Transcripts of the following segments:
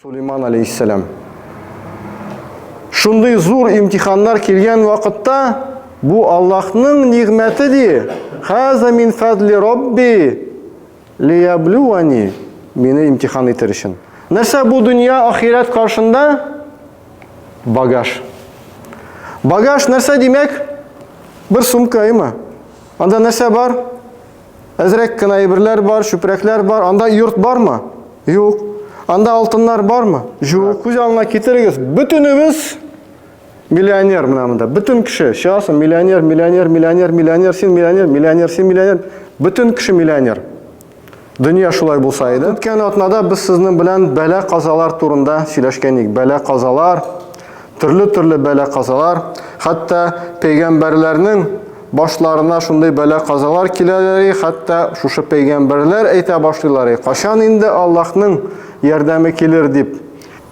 Сулейман алейхиссәлам. Шундый зур имтиханнар килгән вакытта бу Аллаһның нигъмәте ди. Хаза мин фадли Робби лияблуани мине имтихан итер өчен. Нәрсә бу дөнья ахирәт каршында? Багаж. Багаж нәрсә димәк? Бер сумка, әйме? Анда нәрсә бар? Әзрәк кенә әйберләр бар, чүпрәкләр бар. Анда йорт бармы? Юк. Анда алтыннар бармы? Юк. Күз алдына китерегез. Бөтенебез миллионер менә монда. Бөтен кеше чыгасың, миллионер, миллионер, миллионер, миллионер, син миллионер, миллионер, син миллионер. Бөтен кеше миллионер. Дөнья шулай булса иде. Үткән атнада без сезнең белән бәла-казалар турында сөйләшкән идек. Бәла-казалар, төрле-төрле бәла-казалар, хәтта пәйгамбәрләрнең башларына шундый бәла-казалар киләләр, хәтта шушы пәйгамбәрләр әйтә башлыйлар, качан инде Аллаһның ярдәме килер дип.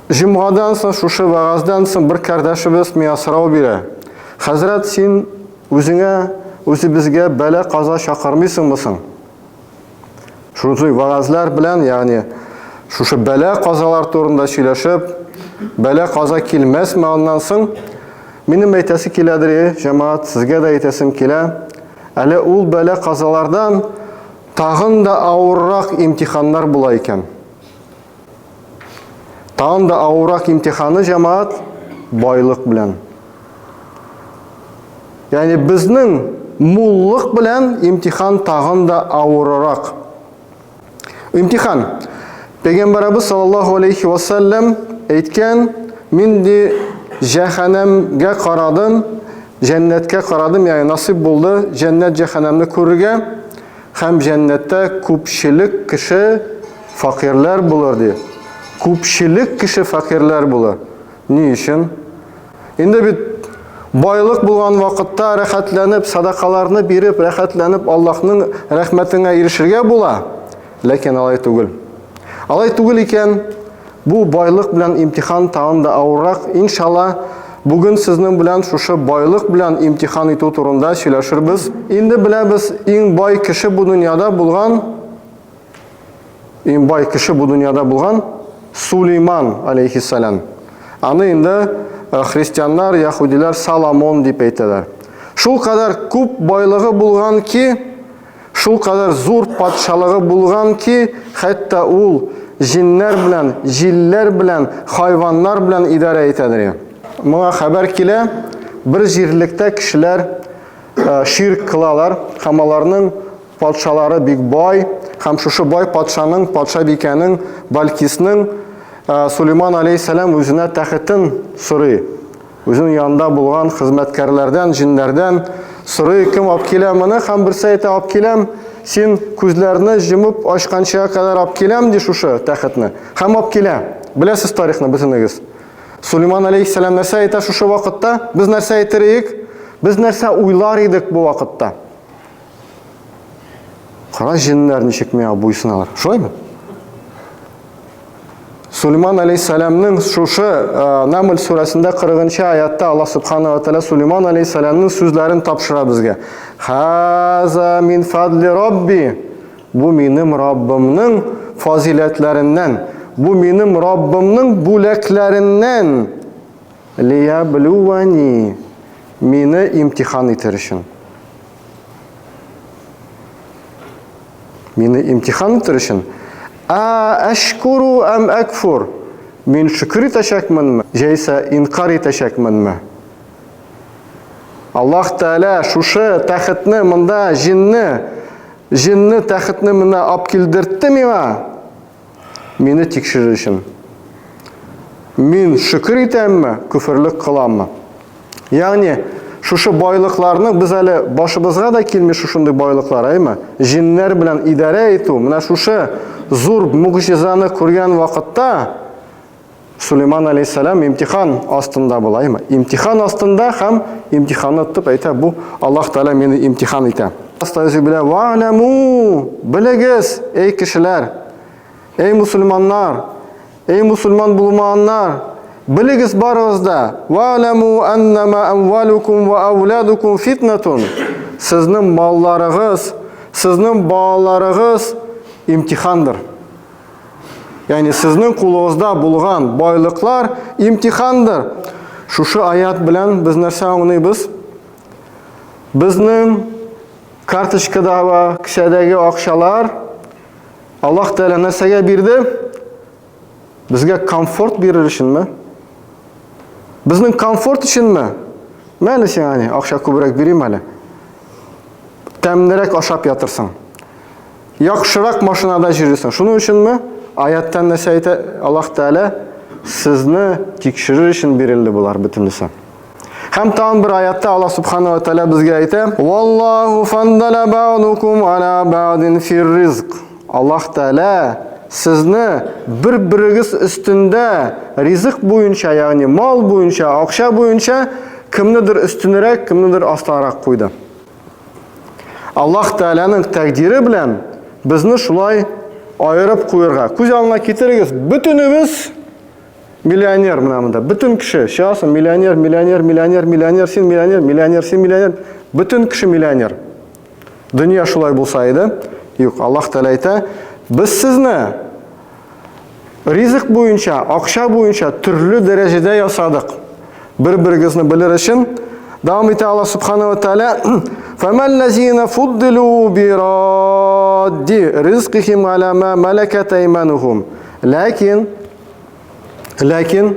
Җомгадан соң, шушы вәгазьдән соң бер кардәшебез миңа сорау бирә. Хәзрәт, син үзеңә, үзебезгә бәла-каза чакырмыйсыңмы соң? Шундый вәгазьләр белән, ягъни шушы бәла-казалар турында сөйләшеп, бәла-каза килмәсме аннан соң? Минем әйтәсе киләдер, җәмәгать, сезгә дә әйтәсем килә. Әле ул бәла-казалардан тагын да авыррак имтиханнар була икән. Тагын да авыррак имтиханы җәмәгать байлык белән. Ягъни безнең муллык белән имтихан тагын да авыррак. Имтихан. Пәйгамбәребез саллаллаһу алейхи ва саллям әйткән, мин ди җәһәннәмгә карадым, җәннәткә карадым, ягъни насыйп булды җәннәт җәһәннәмне күрергә һәм җәннәттә күпчелек кеше факирләр булыр ди. Күпчелек кеше факирләр булыр. Ни өчен? Инде бит байлык булган вакытта рәхәтләнеп, садакаларны биреп, рәхәтләнеп Аллаһның рәхмәтенә ирешергә була. Ләкин алай түгел. Алай түгел икән, бу байлык белән имтихан тагын да авыррак. Иншалла, бүген сезнең белән шушы байлык белән имтихан итү турында сөйләшербез. Инде беләбез, иң бай кеше бу дөньяда булган Иң бай кеше бу дөньяда булган Сулейман алейхиссалам. Аны инде э, христианнар, яһүдиләр Соломон дип әйтәләр. Шул кадәр күп байлыгы булган ки, шул кадәр зур патшалыгы булган ки, хәтта ул җиннәр белән, җилләр белән, хайваннар белән идарә итәдер. Моңа хәбәр килә, бер җирлектә кешеләр э, ширк кылалар һәм аларның Патшалары бик бай, һәм шушы бай патшаның, патшабикәнең, Балкисның э, Сулейман алейһиссәлам үзенә тәхетен сорый. Үзенең янында булган хезмәткәрләрдән, җиннәрдән сорый, кем алып килә моны, һәм берсе әйтә, алып киләм, син күзләрне җомып ачканчыга кадәр алып киләм, ди шушы тәхетне. Һәм алып килә. Беләсез тарихны бөтенегез. Сулейман алейһиссәлам нәрсә әйтә шушы вакытта? Без нәрсә әйтер идек? Без нәрсә уйлар идек бу вакытта? Кара җеннәр ничек миңа буйсыналар. Шулаймы? Сулейман алейхиссәламның шушы э, Намл сүрәсендә 40 аятта Аллаһ субхана ва тааля Сулейман алейхиссәламның сүзләрен тапшыра безгә. Хаза мин фадли рабби. Бу минем Раббымның фазиләтләреннән, бу минем Раббымның бүләкләреннән. Лияблувани. Мине имтихан итер өчен. Мине имтихан итер өчен. А әшкуру әм әкфур. Мин шөкер итәчәкменме, җәйсә инкар итәчәкменме? Аллаһ Тәгалә шушы тәхетне монда җинне, җинне тәхетне менә алып килдертте миңа. Мине тикшерер өчен. Мин шөкер итәмме, күферлек кыламмы? Ягъни, шушы байлыкларны без әле башыбызга да килми шушындый байлыклар, әйме? Җиннәр белән идарә итү, менә шушы зур могҗизаны күргән вакытта Сулейман алейхиссалам имтихан астында була, әйме? Имтихан астында һәм имтиханны тотып әйтә, бу Аллаһ Тәгалә мине имтихан итә. Астагфирулла ва'ламу, белегез, эй кешеләр, эй мусульманнар, эй мусульман булмаганнар, белегез барыгыз да, ва'ламу аннама амвалукум ва ауладукум фитнатун. Сезнең малларыгыз, сезнең балаларыгыз имтихандыр. Ягъни сезнең кулыгызда булган байлыклар имтихандыр. Шушы аят белән без нәрсә аңлыйбыз? Безнең карточкадагы, кесәдәге акчалар Аллаһ Тәгалә нәрсәгә бирде? Безгә комфорт бирер өченме? Безнең комфорт өченме? Мәле сиңа ни, акча күбрәк бирим әле. Тәмлерәк ашап ятырсың. Яхшырак машинада йөрерсең. Шуның өченме? Аяттан нәрсә әйтә Аллаһ Тәгалә? Сезне тикшерер өчен бирелде болар бөтенесе. Һәм тагын бер аятта Аллаһ Субхану ва Тәгалә безгә әйтә: "Валлаху фаддала бa'дукум аля бa'дин фир ризк". Аллаһ Тәгалә сезне бер-берегез өстендә ризык буенча, ягъни мал буенча, акча буенча кемнедер өстенрәк, кемнедер астарак куйды. Аллаһ Тәгаләнең тәкъдире белән безне шулай аерып куерга. Күз алдына китерегез, бөтенебез миллионер менә монда. Бөтен кеше, чыгасың, миллионер, миллионер, миллионер, миллионер, син миллионер, миллионер, син миллионер. Бөтен кеше миллионер. Дөнья шулай булса иде. Юк, Аллаһ Тәгалә әйтә, без сезне ризык буенча, акча буенча төрле дәрәҗәдә ясадык. Бер-берегезне белер өчен. Дәвам итә Аллаһ Субхану ва Тааля. Фамаллазина фуддилу бирадди ризқихим аля ма малакат айманухум. Ләкин ләкин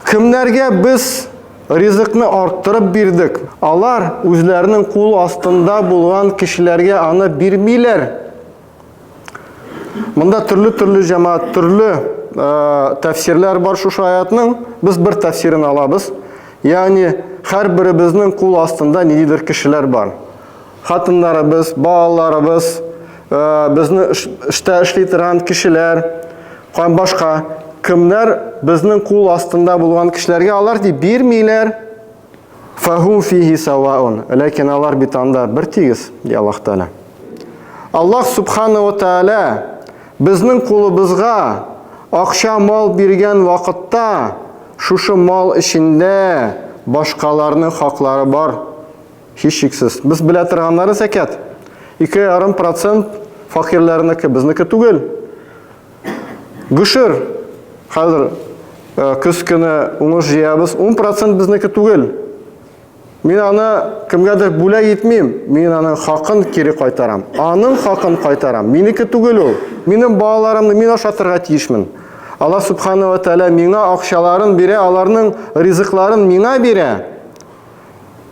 кемнәргә без ризыкны арттырып бирдек, алар үзләренең кул астында булган кешеләргә аны бирмиләр. Монда төрле-төрле җәмәгать, төрле э, тәфсирләр бар шушы аятның. Без бер тәфсирен алабыз. Ягъни һәрберебезнең кул астында ниндидер кешеләр бар. Хатыннарыбыз, балаларыбыз, э, безне эштә эшли торган кешеләр, һәм башка кемнәр безнең кул астында булган кешеләргә алар ди бирмиләр. Фахум фихи саваун. Ләкин алар бит анда бер тигез, ди Аллаһ Тәгалә. Аллаһ Субхану ва Тәгалә безнең кулыбызга акча мал биргән вакытта шушы мал эчендә башкаларның хаклары бар. Һичшиксез. Без белә торганнары зәкят. 2,5% факирләрнеке, безнеке түгел. Гөшер. Хәзер э, көз көне уңыш җыябыз. 10% безнеке түгел. Мин аны кемгәдер бүләк итмим, мин аның хакын кире кайтарам. Аның хакын кайтарам. Минеке түгел ул. Минем балаларымны мин ашатырга тиешмен. Аллаһ субхану ва тааля миңа акчаларын бирә, аларның ризыкларын миңа бирә.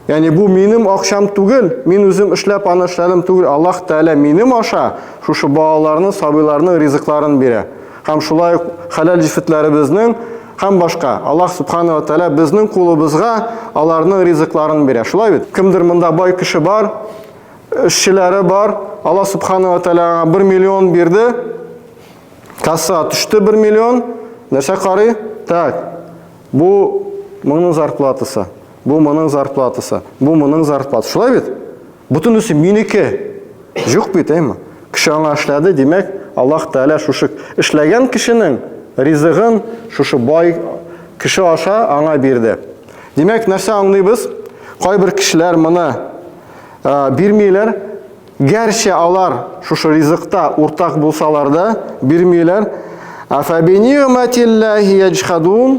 Ягъни бу минем акчам түгел, мин үзем эшләп аны эшләдем түгел. Аллаһ Тәгалә минем аша шушы балаларны, сабыйларның ризыкларын бирә. Һәм шулай ук хәләл җефетләребезнең һәм башка. Аллаһ Субхану ва Тәгалә безнең кулыбызга аларның ризыкларын бирә. Шулай бит? Кемдер монда бай кеше бар, эшчеләре бар. Аллаһ Субхану ва Тәгалә аңа 1 миллион бирде. Кассага төште 1 миллион. Нәрсә карый? Так. Бу моның зарплатасы, бу моның зарплатасы, бу моның зарплатасы. Шулай бит? Бөтенесе минеке. Юк бит, әйме? Кеше аңа эшләде, димәк, Аллаһ Тәгалә шушы эшләгән кешенең ризыгын шушы бай кеше аша аңа бирде. Димәк, нәрсә аңлыйбыз? Кайбер кешеләр моны бирмиләр, Гәрчә алар шушы ризыкта уртак булсалар да, бирмиләр. Афәбинигъмәтилләһи яҗхадун?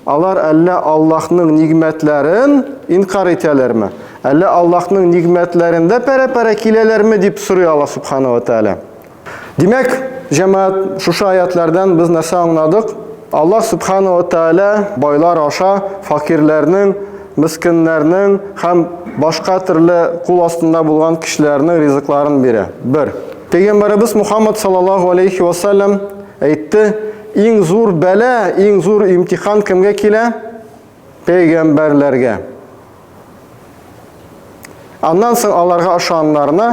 Алар әллә Аллаһның нигъмәтләрен инкар итәләрме? Әллә Аллаһның нигъмәтләрендә пәрә-пәрә киләләрме дип сорый Аллаһ субхана ва тааля. Димәк, җәмәгать, шушы аятлардан без нәрсә аңладык? Аллаһ Субхану ва Тааля байлар аша факирләрнең, мескеннәрнең һәм башка төрле кул астында булган кешеләрнең ризыкларын бирә. Бер. Пәйгамбәребез Мухаммад саллаллаһу алейхи ва саллям әйтте, иң зур бәла, иң зур имтихан кемгә килә? Пәйгамбәрләргә. Аннан соң аларга ышаннарына,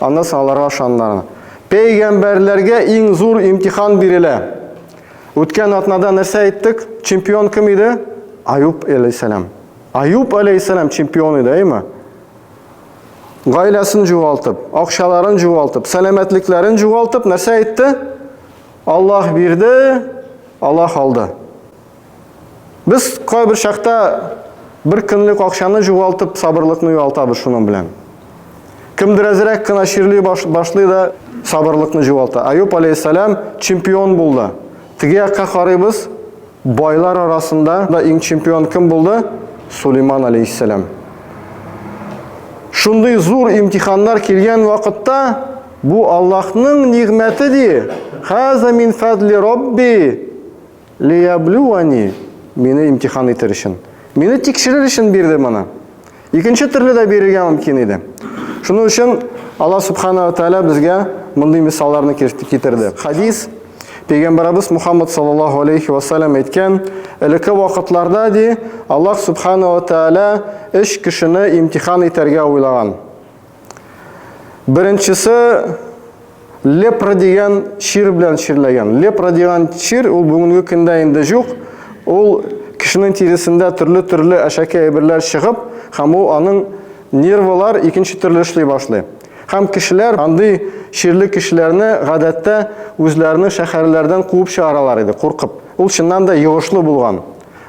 аннан соң аларга ышаннарына. Пәйгамбәрләргә иң зур имтихан бирелә. Үткән атнада нәрсә әйттек? Чемпион кем иде? Аюб алейһиссалам. Аюб алейһиссалам чемпион иде, әйме? Гаиләсен югалтып, акчаларын югалтып, сәламәтлекләрен югалтып, нәрсә әйтте? Аллаһ бирде, Аллаһ алды. Без кайбер чакта бер көнлек акчаны югалтып, сабырлыкны югалтабыз шуның белән. Кемдер әзрәк кына чирли башлый да сабырлыкны югалта. Аюб алейһиссәлам чемпион булды. Теге якка карыйбыз, байлар арасында да иң чемпион кем булды? Сулейман алейһиссәлам. Шундый зур имтиханнар килгән вакытта бу Аллаһның нигъмәте ди. Хаза мин фадли Робби лияблуани мине имтихан итер өчен. Мине тикшерер өчен бирде моны. Икенче төрле дә бирергә мөмкин иде. Шуның өчен Аллаһ субхана ва тааля безгә мондый мисалларны китерде. Хадис Пәйгамбәребез Мухаммад саллаллаһу алейхи ва саллям әйткән, элекке вакытларда ди, Аллаһ субхана ва тааля өч кешене имтихан итәргә уйлаган. Беренчесе лепра дигән чир белән чирләгән. Лепра дигән чир ул бүгенге көндә инде юк. Ул кешенең тиресендә төрле-төрле әшәке әйберләр чыгып, һәм ул аның нервылар икенче төрле эшли башлый. Һәм кешеләр андый чирле кешеләрне гадәттә үзләренең шәһәрләрдән куып чыгаралар иде, куркып. Ул чыннан да йогышлы булган.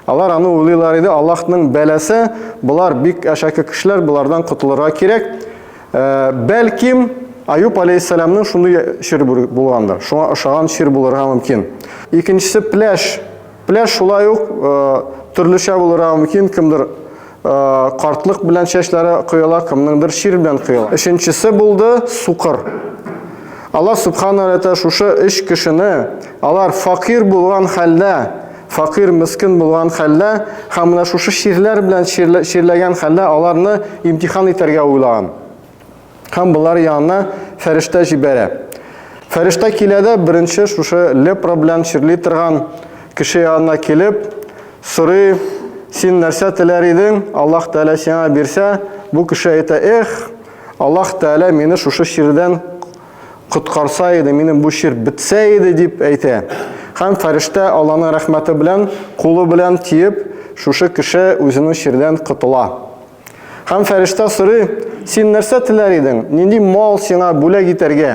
Алар аны уйлыйлар иде, Аллаһның бәласе, болар бик әшәке кешеләр, болардан котылырга кирәк. Э, бәлким, Аюб алейһиссәламның шундый чир булгандыр. Шуңа ошаган чир булырга мөмкин. Икенчесе пляж. Пляж шулай ук э, төрлечә булырга мөмкин. Кемдер э, картлык белән чәчләре коела, кемнеңдер чир белән коела. Өченчесе булды сукыр. Аллаһ субхана ва тааля шушы өч кешене, алар факир булган хәлдә, факир мискин булган хәлдә һәм менә шушы чирләр белән чирләгән хәлдә аларны имтихан итәргә уйлаган. Һәм болар янына фәрештә җибәрә. Фәрештә килә дә беренче шушы лепра белән чирли торган кеше янына килеп, сорый, син нәрсә теләр идең, Аллаһ Тәгалә сиңа бирсә, бу кеше әйтә, эх, Аллаһ Тәгалә мине шушы чирдән коткарса иде, минем бу чир бетсә иде дип әйтә. Һәм фәрештә Аллаһның рәхмәте белән, кулы белән тиеп, шушы кеше үзенең чирдән котыла. Һәм фәрештә сорый, син нәрсә теләр идең? Нинди мал сиңа бүләк итәргә?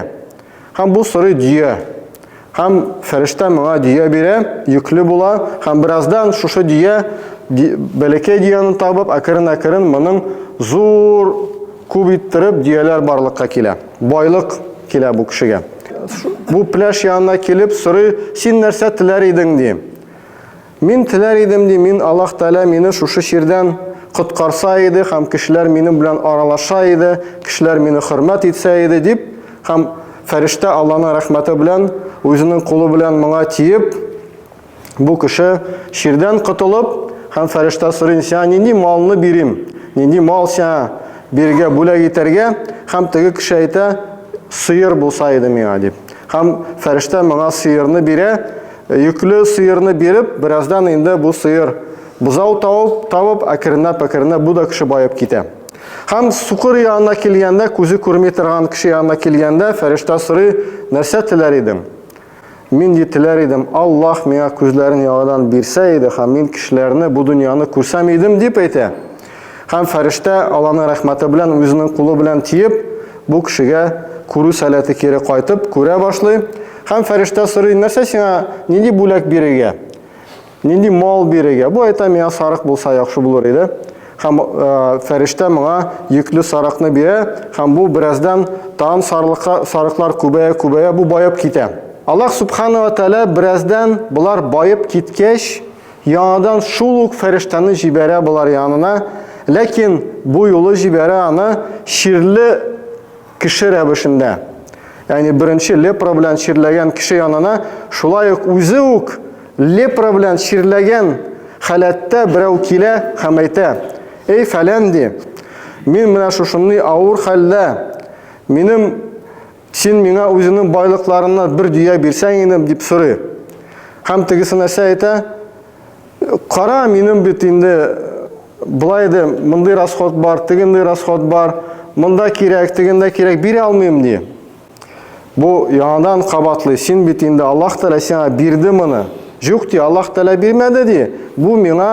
Һәм бу сорый дөя. Һәм фәрештә моңа дөя бирә, йөкле була, һәм бераздан шушы дөя бәләкәй дөяне табып, әкрен-әкрен моның зур күп иттереп дөяләр барлыкка килә. Байлык килә бу кешегә. Бу пляж янына килеп сорый, син нәрсә теләр идең, ди. Мин теләр идем, ди, мин Аллаһ Тәгалә мине шушы чирдән коткарса иде һәм кешеләр минем белән аралаша иде, кешеләр мине хөрмәт итсә иде, дип, һәм фәрештә Аллаһның рәхмәте белән үзенең кулы белән моңа тиеп, бу кеше чирдән котылып, һәм фәрештә сорый, сиңа нинди малны бирим, нинди мал сиңа бирергә, бүләк итәргә, һәм теге кеше әйтә, сыер булса иде миңа, дип. Һәм фәрештә моңа сыерны бирә, Йөкле сыерны биреп, бераздан инде бу сыер бозау табып, табып, әкренләп-әкренләп бу да кеше баеп китә. Һәм сукыр янына килгәндә, күзе күрми торган кеше янына килгәндә, фәрештә сорый, нәрсә теләр идең? Мин ди теләр идем, Аллаһ миңа күзләрен яңадан бирсә иде һәм мин кешеләрне, бу дөньяны күрсәм идем, дип әйтә. Һәм фәрештә Аллаһның рәхмәте белән үзенең кулы белән тиеп, бу кешегә күрү сәләте кире кайтып, күрә башлый. Һәм фәрештә сорый, нәрсә сиңа, нинди бүләк бирергә? Нинди мал бирергә? Бу әйтә, миңа сарык булса яхшы булыр иде. Һәм э, фәрештә моңа йөкле сарыкны бирә, һәм бу бераздан тагын сарыкка, сарыклар күбәя, күбәя, бу баеп китә. Аллаһ субхана ва тәгалә бераздан болар баеп киткәч, яңадан шул ук фәрештәне җибәрә болар янына, ләкин бу юлы җибәрә аны чирле кеше рәвешендә. Ягъни беренче лепра белән чирләгән кеше янына шулай ук үзе үк лепра белән чирләгән халәттә берәү килә һәм әйтә: "Эй, фәлән ди, мин менә шушындый авыр хәлдә, минем син миңа үзеңнең байлыкларыңнан бер дөя бирсәң инде", дип сорый. Һәм тегесе нәрсә әйтә? Кара, минем бит инде былай да мондый расход бар, тегендей расход бар, монда кирәк, тегендә кирәк, бирә алмыйм ди. Бу яңадан кабатлый, син бит инде Аллаһ Тәгалә сиңа бирде моны. Юк ди, Аллаһ Тәгалә бирмәде ди. Бу миңа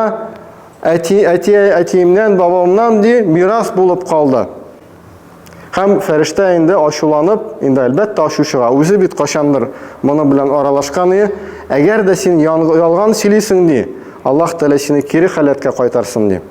әти, әти, әтиемнән, бабамнан ди, мирас булып калды. Һәм фәрештә инде ачуланып, инде әлбәттә ачу чыга. Үзе бит кайчандыр моны белән аралашкан ие. Әгәр дә син ялган сөйлисең ди, Аллаһ Тәгалә сине кире халәткә кайтарсын ди.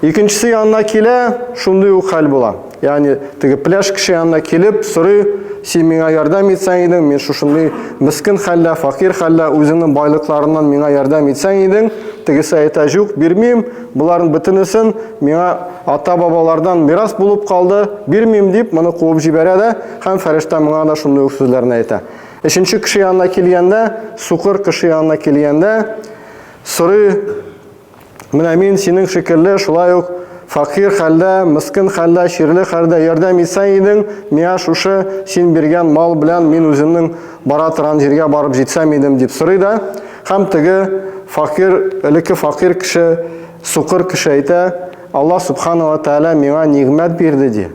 Икенчесе янына килә, шундый ук хәл була. Ягъни теге пляж кеше янына килеп сорый, син миңа ярдәм итсәң идең, мин шушындый мескен хәлдә, факир хәлдә, үзеңнең байлыкларыңнан миңа ярдәм итсәң идең. Тегесе әйтә, юк, бирмим, боларның бөтенесен миңа ата-бабалардан мирас булып калды, бирмим дип, моны куып җибәрә дә, һәм фәрештә моңа да шундый ук сүзләрне әйтә. Өченче кеше янына килгәндә, сукыр кеше янына килгәндә, сорый, Менә мин синең шикелле шулай ук фәкыйрь хәлдә, мескен хәлдә, чирле хәлдә ярдәм итсәң идең, миңа шушы син биргән мал белән мин үземнең бара торган җиргә барып җитсәм идем, дип сорый да, һәм теге фәкыйрь, элекке фәкыйрь кеше, сукыр кеше әйтә, Аллаһ Субхана ва Тәгалә миңа нигъмәт бирде, ди.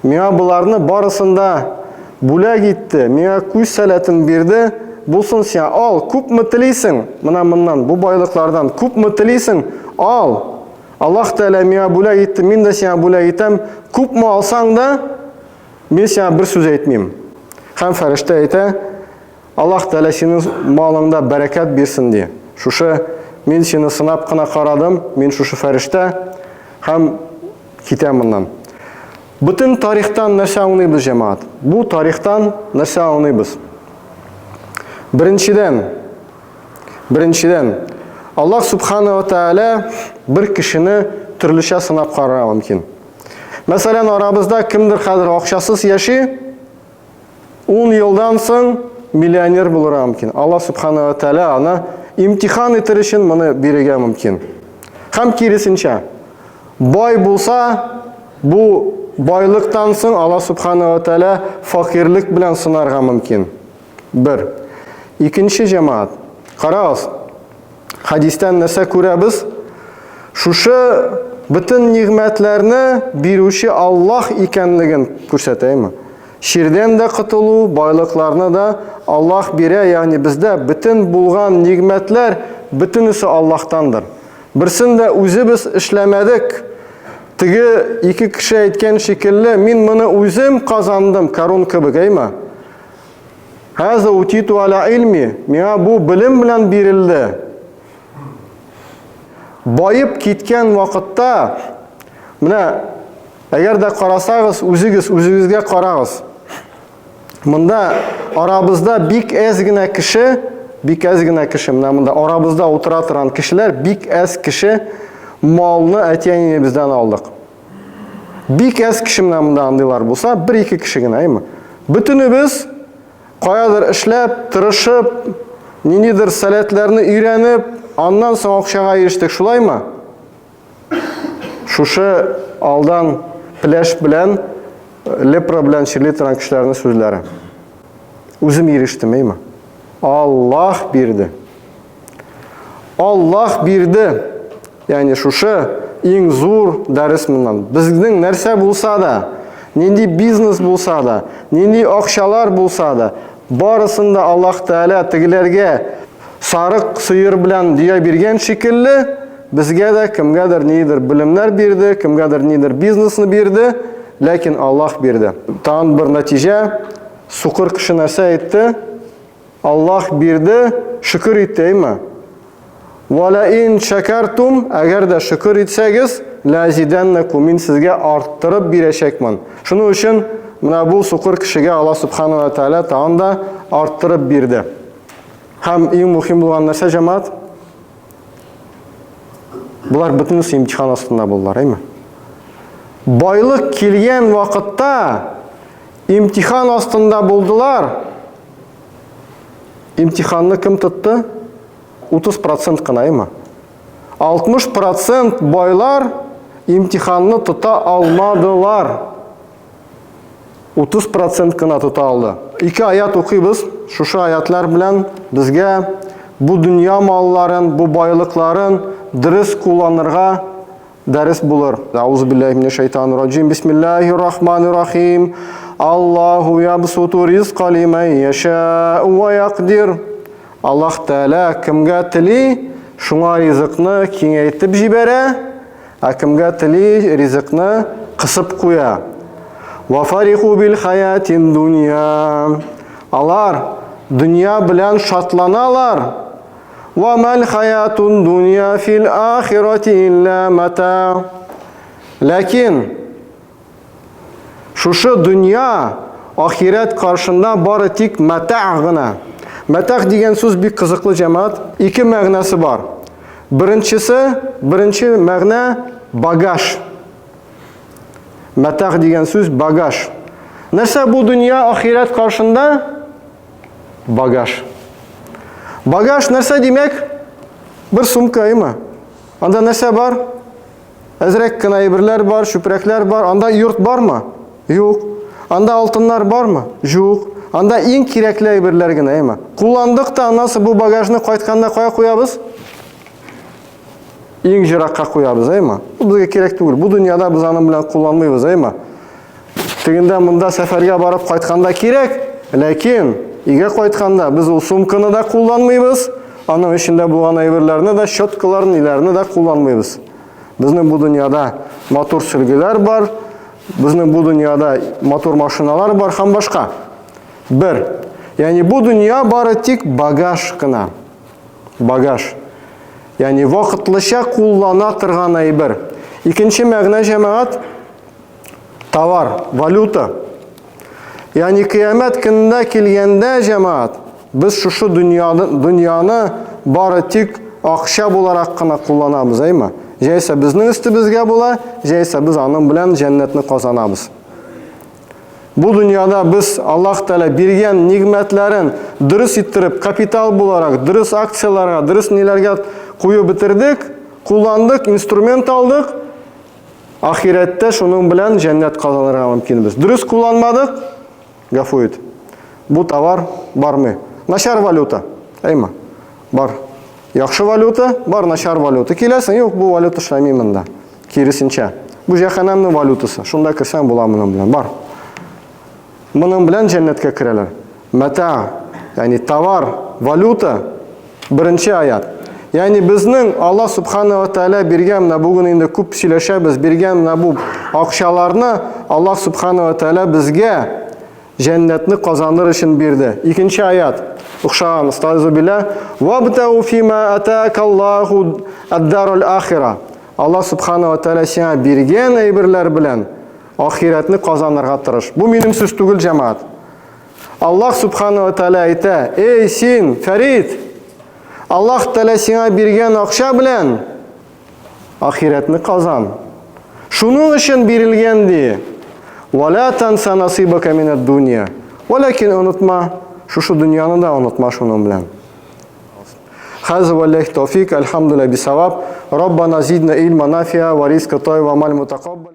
Миңа боларны барысын да бүләк итте, миңа күз сәләтен бирде, булсын сиңа, ал, күпме телисең, менә моннан, бу байлыклардан күпме телисең, ал. Аллаһ Тәгалә миңа бүләк итте, мин дә сиңа бүләк итәм, күпме алсаң да, мин сиңа бер сүз әйтмим. Һәм фәрештә әйтә, Аллаһ Тәгалә синең малыңда бәрәкәт бирсен, ди. Шушы мин сине сынап кына карадым, мин шушы фәрештә һәм китә моннан. Бөтен тарихтан нәрсә аңлыйбыз, җәмәгать? Бу тарихтан нәрсә аңлыйбыз? Беренчедән, беренчедән, Аллаһ Субхана ва Тааля бер кешене төрлечә сынап карарга мөмкин. Мәсәлән, арабызда кемдер хәзер акчасыз яши, Ун елдан соң миллионер булырга мөмкин. Алла Субхана ва Тааля аны имтихан итер өчен моны бирергә мөмкин. Һәм киресенчә, бай булса, бу байлыктан соң Алла Субхана ва Тааля факирлек белән сынарга мөмкин. Бер. Икенче җәмәгать. Карагыз, хәдистән нәрсә күрәбез? Шушы бөтен нигъмәтләрне бирүче Аллаһ икәнлеген күрсәтәме? Чирдән дә котылу, байлыкларны да Аллаһ бирә, ягъни бездә бөтен булган нигъмәтләр бөтенесе Аллаһтандыр. Берсен дә үзебез эшләмәдек. Теге ике кеше әйткән шикелле, мин моны үзем казандым, Карун кебек, әйме? Хаза утиту аля илми, миңа бу белем белән бирелде. Баеп киткән вакытта, менә әгәр дә карасагыз, үзегез үзегезгә карагыз. Монда арабызда бик әз генә кеше, бик әз генә кеше, менә монда арабызда утыра торган кешеләр, бик әз кеше малны әти-әниебездән алдык. Бик әз кеше менә монда андыйлар булса, бер-ике кеше генә, әйме? Бөтенебез каядыр эшләп, тырышып, ниндидер сәләтләрне өйрәнеп, аннан соң акчага ирештек, шулаймы? Шушы алдан пеләш белән, лепра белән чирли торган кешеләрнең сүзләре. Үзем ирештем, әйме? Аллаһ бирде. Аллаһ бирде. Ягъни шушы иң зур дәрес моннан. Безнең нәрсә булса да, нинди бизнес булса да, нинди акчалар булса да, барысын да Аллаһ Тәгалә тегеләргә сарык сыер белән дөя биргән шикелле, безгә дә кемгәдер нидер белемнәр бирде, кемгәдер нидер бизнесны бирде, ләкин Аллаһ бирде. Тагын бер нәтиҗә, сукыр кеше нәрсә әйтте? Аллаһ бирде, шөкер итте, әйме? Ва ла ин шәкәртум, әгәр дә шөкер итсәгез, ла азидәннәкум, мин сезгә арттырып бирәчәкмен. Шуның өчен менә бу сукыр кешегә Аллаһ субхана ва тааля тагын да арттырып бирде. Һәм иң мөһим булган нәрсә, җәмәгать, болар бөтенесе имтихан астында булдылар, әйме? Байлык килгән вакытта имтихан астында булдылар. Имтиханны кем тотты? 30% кына, әйме? 60% байлар имтиханны тота алмадылар. 30% кына тота алды. Ике аят укыйбыз. Шушы аятлар белән безгә бу дөнья малларын, бу байлыкларын дөрес кулланырга дәрес булыр. Аузу биллахи минәш шайтанир раҗим. Бисмиллахир рахманир рахим. Аллаху ябсуту ризка лиман яша ва якдир. Аллаһ Тәгалә кемгә тели, шуңа ризыкны киңәйтеп җибәрә, ә кемгә тели, ризыкны кысып куя. Ва фариху бил хаятин дунья. Алар дөнья белән шатланалар. Ва мал хаятун дунья фил ахирати илля мата. Ләкин. Шушы дөнья ахирәт каршында бары тик мәтә гына. Мәтә дигән сүз бик кызыклы җәмәгать. Ике мәгънәсе бар. Беренчесе, беренче мәгънә багаж. Мәтә дигән сүз багаж. Нәрсә бу дөнья ахирәт каршында? Багаж. Багаж нәрсә димәк? Бер сумка, әйме? Анда нәрсә бар? Әзрәк кенә әйберләр бар, чүпрәкләр бар. Анда йорт бармы? Юк. Анда алтыннар бармы? Юк. Анда иң кирәкле әйберләр генә, әйме? Кулландык та, аннан соң бу багажны кайтканда кая куябыз? Иң җыракка куябыз, әйме? Бу безгә кирәк түгел. Бу дөньяда без аның белән кулланмыйбыз, әйме? Тегендә монда сәфәргә барып кайтканда кирәк, ләкин өйгә кайтканда без ул сумканы да кулланмыйбыз, аның эчендә булган әйберләрне дә, щеткаларын, ниләрне дә кулланмыйбыз. Безнең бу дөньяда матур сөлгеләр бар, безнең бу дөньяда матур машиналар бар һәм башка. Бер. Ягъни бу дөнья бары тик багаж кына. Багаж. Ягъни вакытлыча куллана торган әйбер. Икенче мәгънә җәмәгать товар, валюта. Ягъни кыямәт көнендә килгәндә җәмәгать, без шушы дөньяны, дөньяны бары тик акча буларак кына кулланабыз, әйме? Җәйсә безнең өстебезгә була, җәйсә без аның белән җәннәтне казанабыз. Бу дөньяда без Аллаһ Тәгалә биргән нигъмәтләрен дөрес иттереп, капитал буларак, дөрес акцияләргә, дөрес ниләргә куеп бетердек, кулландык, инструмент алдык, Ахирәттә шуның белән җәннәт казанырга мөмкинбез. Дөрес кулланмадык, гафу ит. Бу товар бармый. Начар валюта. Әйме? Бар. Яхшы валюта, бар начар валюта. Киләсең, юк, бу валюта эшләми монда. Киресенчә. Бу җәһәннәмнең валютасы. Шунда керсәң була моның белән. Бар. Моның белән җәннәткә керәләр. Мәта, ягъни товар, валюта, беренче аят. Ягъни безнең Аллаһ субхана ва тааля биргән, менә бүген инде күп сөйләшәбез, биргән менә бу акчаларны Аллаһ субхана ва тааля безгә җәннәтне казаныр өчен бирде. Икенче аят охшаган, астагыйзу билла, вабтагу фима атакаллаху ад-дарул ахира. Аллаһ субхана ва тааля сиңа биргән әйберләр белән Ахирәтне казанырга тырыш. Бу минем сүз түгел, җәмәгать. Аллаһ субхана ва тааля әйтә: "Эй син, Фәрид, Аллаһ Тәгалә сиңа биргән акча белән ахирәтне казан. Шуның өчен бирелгән ди. Вала танса насибака минад дунья. Валакин онытма, шушы дөньяны да онытма шуның белән. Хаза валлахи тауфик, альхамдулилла бисаваб. Раббана зидна илма нафиа ва ризка тайба амаль мутакаббал.